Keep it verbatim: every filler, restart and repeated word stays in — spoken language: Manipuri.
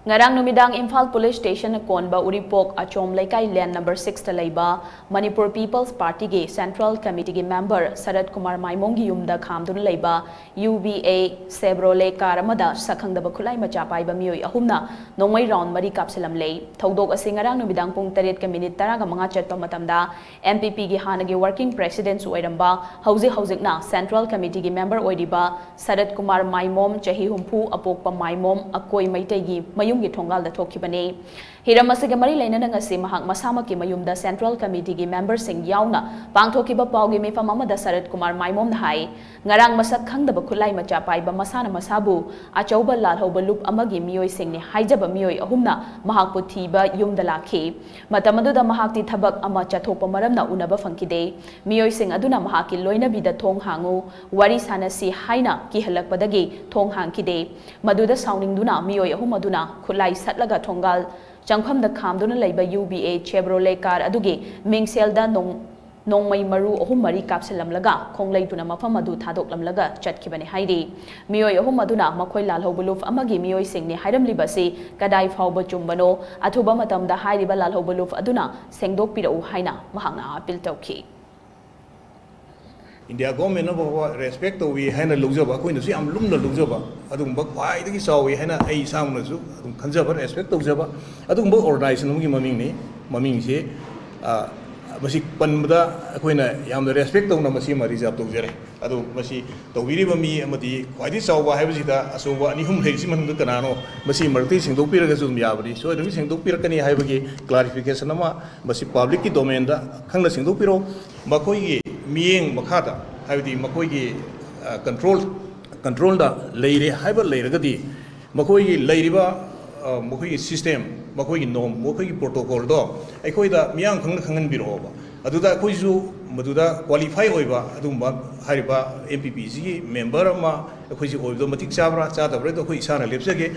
ꯉꯔꯥꯡ ꯅꯨꯃꯤꯗꯥꯡ ꯏꯝꯐꯥꯜ ꯄꯨꯂꯤꯁ ꯁ꯭ꯇꯦꯁꯟꯅ ꯀꯣꯟꯕ ꯎꯔꯤꯄꯣꯛ ꯑꯆꯣꯝ ꯂꯩꯀꯥꯏ ꯂꯦꯟ ꯅꯝꯕꯔ ꯁꯤꯛꯁꯇ ꯂꯩꯕ ꯃꯅꯤꯄꯨꯔ ꯄꯤꯄꯜꯁ ꯄꯥꯔꯇꯤꯒꯤ ꯁꯦꯟꯇ꯭ꯔꯦꯜ ꯀꯃꯤꯇꯤꯒꯤ ꯃꯦꯝꯕꯔ ꯁꯔꯠ ꯀꯨꯃꯥꯔ ꯃꯥꯏꯃꯣꯝꯒꯤ ꯌꯨꯝꯗ ꯈꯥꯝꯗꯨꯅ ꯂꯩꯕ ꯌꯨ ꯕꯤ ꯑꯦ ꯁꯦꯕ꯭ꯔꯣꯂꯦ ꯀꯥꯔ ꯑꯃꯗ ꯁꯛꯈꯪꯗꯕ ꯈꯨꯠꯂꯥꯏ ꯃꯆꯥ ꯄꯥꯏꯕ ꯃꯤꯑꯣꯏ ꯑꯍꯨꯝꯅ ꯅꯣꯡꯃꯩ ꯔꯥꯎꯟ ꯃꯔꯤ ꯀꯥꯞꯁꯤꯜꯂꯝꯂꯦ꯫ ꯊꯧꯗꯣꯛ ꯑꯁꯤ ꯉꯔꯥꯡ ꯅꯨꯃꯤꯗꯥꯡ ꯄꯨꯡ ꯇꯔꯦꯠꯀ ꯃꯤꯅꯤꯠ ꯇꯔꯥꯒ ꯃꯉꯥ ꯆꯠꯄ ꯃꯇꯝꯗ ꯑꯦꯟ ꯄꯤ ꯄꯤꯒꯤ ꯍꯥꯟꯅꯒꯤ ꯋꯥꯔꯀꯤꯡ ꯄ꯭ꯔꯦꯁꯤꯗꯦꯟꯠꯁꯨ ꯑꯣꯏꯔꯝꯕ, ꯍꯧꯖꯤꯛ ꯍꯧꯖꯤꯛꯅ ꯁꯦꯟꯇ꯭ꯔꯦꯜ ꯀꯃꯤꯇꯤꯒꯤ ꯃꯦꯝꯕꯔ ꯑꯣꯏꯔꯤꯕ ꯁꯔꯠ ꯀꯨꯃꯥꯔ ꯃꯥꯏꯃꯣꯝ, ꯆꯍꯤ ꯍꯨꯝꯐꯨ, ꯑꯄꯣꯛꯄ ꯃꯥꯏꯃꯣꯝ, ꯑꯀꯣꯏ ꯃꯩꯇꯩꯒꯤ ꯃꯌꯨꯝꯒꯤ ꯊꯣꯡꯒꯥꯜꯗ ꯊꯣꯛꯈꯤꯕꯅꯤ꯫ ꯍꯤꯔꯝ ꯑꯁꯤꯒ ꯃꯔꯤ ꯂꯩꯅꯅ ꯉꯁꯤ ꯃꯍꯥꯛ ꯃꯁꯥꯃꯛꯀꯤ ꯃꯌꯨꯝꯗ ꯁꯦꯟꯇ꯭ꯔꯦꯜ ꯀꯃꯤꯇꯤꯒꯤ ꯃꯦꯝꯕꯔꯁꯤꯡ ꯌꯥꯎꯅ ꯄꯥꯡꯊꯣꯛꯈꯤꯕ ꯄꯥꯎꯒꯤ ꯃꯤꯐꯝ ꯑꯃꯗ ꯁꯔꯠ ꯀꯨꯃꯥꯔ ꯃꯥꯏꯃꯣꯝꯅ ꯍꯥꯏ, ꯉꯔꯥꯡ ꯃꯁꯛ ꯈꯪꯗꯕ ꯈꯨꯠꯂꯥꯏ ꯃꯆꯥ ꯄꯥꯏꯕ ꯃꯁꯥꯅ ꯃꯁꯥꯕꯨ ꯑꯆꯧꯕ ꯂꯥꯜꯍꯧꯕ ꯂꯨꯞ ꯑꯃꯒꯤ ꯃꯤꯑꯣꯏꯁꯤꯡꯅꯤ ꯍꯥꯏꯖꯕ ꯃꯤꯑꯣꯏ ꯑꯍꯨꯝꯅ ꯃꯍꯥꯛꯄꯨ ꯊꯤꯕ ꯌꯨꯝꯗ ꯂꯥꯛꯈꯤ꯫ ꯃꯇꯝ ꯑꯗꯨꯗ ꯃꯍꯥꯛꯇꯤ ꯊꯕꯛ ꯑꯃ ꯆꯠꯊꯣꯛꯄ ꯃꯔꯝꯅ ꯎꯅꯕ ꯐꯪꯈꯤꯗꯦ꯫ ꯃꯤꯑꯣꯏꯁꯤꯡ ꯑꯗꯨꯅ ꯃꯍꯥꯛꯀꯤ ꯂꯣꯏꯅꯕꯤꯗ ꯊꯣꯡ ꯍꯥꯡꯉꯨ, ꯋꯥꯔꯤ ꯁꯥꯟꯅꯁꯤ ꯍꯥꯏꯅ ꯀꯤꯍꯜꯂꯛꯄꯗꯒꯤ ꯊꯣꯡ ꯍꯥꯡꯈꯤꯗꯦ꯫ ꯃꯗꯨꯗ ꯁꯥꯎꯅꯤꯡꯗꯨꯅ ꯃꯤꯑꯣꯏ ꯑꯍꯨꯝ ꯑꯗꯨꯅ ꯈꯨꯠꯂꯥꯏ ꯁꯠꯂꯒ ꯊꯣꯡꯒꯥꯜ ꯆꯪꯐꯝꯗ ꯈꯥꯝꯗꯨꯅ ꯂꯩꯕ ꯌꯨ ꯕꯤ ꯑꯦ ꯆꯦꯕ꯭ꯔꯣꯂꯦ ꯀꯥꯔ ꯑꯗꯨꯒꯤ ꯃꯤꯡꯁꯦꯜꯗ ꯅꯣꯡ-, ꯅꯣꯡꯃꯩ ꯃꯔꯨ ꯑꯍꯨꯝ ꯃꯔꯤ ꯀꯥꯞꯁꯤꯜꯂꯝꯂꯒ ꯈꯣꯡꯂꯩꯗꯨꯅ ꯃꯐꯝ ꯑꯗꯨ ꯊꯥꯗꯣꯛꯂꯝꯂꯒ ꯆꯠꯈꯤꯕꯅꯤ ꯍꯥꯏꯔꯤ꯫ ꯃꯤꯑꯣꯏ ꯑꯍꯨꯝ ꯑꯗꯨꯅ ꯃꯈꯣꯏ ꯂꯥꯜꯍꯧꯕ ꯂꯨꯞ ꯑꯃꯒꯤ ꯃꯤꯑꯣꯏꯁꯤꯡꯅꯤ ꯍꯥꯏꯔꯝꯂꯤꯕ ꯑꯁꯤ ꯀꯗꯥꯏ ꯐꯥꯎꯕ ꯆꯨꯝꯕꯅꯣ? ꯑꯊꯨꯕ ꯃꯇꯝꯗ ꯍꯥꯏꯔꯤꯕ ꯂꯥꯜꯍꯧꯕ ꯂꯨꯞ ꯑꯗꯨꯅ ꯁꯦꯡꯗꯣꯛꯄꯤꯔꯛꯎ ꯍꯥꯏꯅ ꯃꯍꯥꯛꯅ ꯑꯥꯄꯤꯜ ꯇꯧꯈꯤ꯫ ꯏꯟꯗꯤꯌꯥ ꯒꯣꯔꯃꯦꯟꯅ ꯐꯥꯎꯕ ꯔꯦꯁꯄꯦꯛ ꯇꯧꯏ ꯍꯥꯏꯅ ꯂꯧꯖꯕ, ꯑꯩꯈꯣꯏꯅꯁꯨ ꯌꯥꯝ ꯂꯨꯝꯅ ꯂꯧꯖꯕ ꯑꯗꯨꯒꯨꯝꯕ ꯈ꯭ꯋꯥꯏꯗꯒꯤ ꯆꯥꯎꯏ ꯍꯥꯏꯅ ꯑꯩ ꯏꯁꯥꯃꯛꯅꯁꯨ ꯑꯗꯨꯝ ꯈꯟꯖꯕ, ꯔꯦꯁꯄꯦꯛ ꯇꯧꯖꯕ ꯑꯗꯨꯒꯨꯝꯕ ꯑꯣꯔꯒꯅꯥꯏꯖꯦꯁꯟ ꯑꯃꯒꯤ ꯃꯃꯤꯡꯅꯤ꯫ ꯃꯃꯤꯡꯁꯤ, ꯑ, ꯃꯁꯤ ꯄꯟꯕꯗ ꯑꯩꯈꯣꯏꯅ ꯌꯥꯝꯅ ꯔꯦꯁꯄꯦꯛ ꯇꯧꯅ ꯃꯁꯤ ꯑꯃ ꯔꯤꯖꯥꯔꯕ ꯇꯧꯖꯔꯦ꯫ ꯑꯗꯨ ꯃꯁꯤ ꯇꯧꯕꯤꯔꯤꯕ ꯃꯤ ꯑꯃꯗꯤ ꯈ꯭ꯋꯥꯏꯗꯒꯤ ꯆꯥꯎꯕ ꯍꯥꯏꯕꯁꯤꯗ ꯑꯆꯧꯕ ꯑꯅꯤ ꯑꯍꯨꯝ ꯂꯩꯔꯤꯁꯤ ꯃꯅꯨꯡꯗ ꯀꯅꯥꯅꯣ, ꯃꯁꯤ ꯃꯔꯛꯇꯒꯤ ꯁꯦꯡꯗꯣꯛꯄꯤꯔꯒꯁꯨ ꯑꯗꯨꯝ ꯌꯥꯕꯅꯤ, ꯁꯣꯏꯗꯅ ꯁꯦꯡꯗꯣꯛꯄꯤꯔꯛꯀꯅꯤ ꯍꯥꯏꯕꯒꯤ ꯀ꯭ꯂꯥꯔꯤꯐꯤꯀꯦꯁꯟ ꯑꯃ ꯃꯁꯤ ꯄꯕ꯭ꯂꯤꯛꯀꯤ ꯗꯣꯃꯦꯟꯗ ꯈꯪꯅ ꯁꯦꯡꯗꯣꯛꯄꯤꯔꯛꯑꯣ꯫ ꯃꯈꯣꯏꯒꯤ ꯃꯤꯠꯌꯦꯡ ꯃꯈꯥꯗ, ꯍꯥꯏꯕꯗꯤ ꯃꯈꯣꯏꯒꯤ, ꯑ, ꯀꯟꯇ꯭ꯔꯣꯜ, ꯀꯟꯇ꯭ꯔꯣꯜꯗ ꯂꯩꯔꯦ ꯍꯥꯏꯕ ꯂꯩꯔꯒꯗꯤ, ꯃꯈꯣꯏꯒꯤ ꯂꯩꯔꯤꯕ, ꯑ, ꯃꯈꯣꯏꯒꯤ ꯁꯤꯁꯇꯦꯝ, ꯃꯈꯣꯏꯒꯤ ꯅꯣꯔꯝ, ꯃꯈꯣꯏꯒꯤ ꯄ꯭ꯔꯣꯇꯣꯀꯣꯜꯗꯣ ꯑꯩꯈꯣꯏꯗ ꯃꯤꯌꯥꯝ ꯈꯪꯅ ꯈꯪꯍꯟꯕꯤꯔꯛꯑꯣꯕ꯫ ꯑꯗꯨꯗ ꯑꯩꯈꯣꯏꯁꯨ ꯃꯗꯨꯗ ꯀ꯭ꯋꯥꯂꯤꯐꯥꯏ ꯑꯣꯏꯕ ꯑꯗꯨꯒꯨꯝꯕ ꯍꯥꯏꯔꯤꯕ ꯑꯦꯝ ꯄꯤ ꯄꯤꯁꯤꯒꯤ ꯃꯦꯝꯕꯔ ꯑꯃ ꯑꯩꯈꯣꯏꯁꯤ ꯑꯣꯏꯕꯗꯣ ꯃꯇꯤꯛ ꯆꯥꯕ꯭ꯔꯥ ꯆꯥꯗꯕ꯭ꯔꯥ ꯍꯥꯏꯗꯣ ꯑꯩꯈꯣꯏ ꯏꯁꯥꯅ ꯂꯦꯞꯆꯒꯦ꯫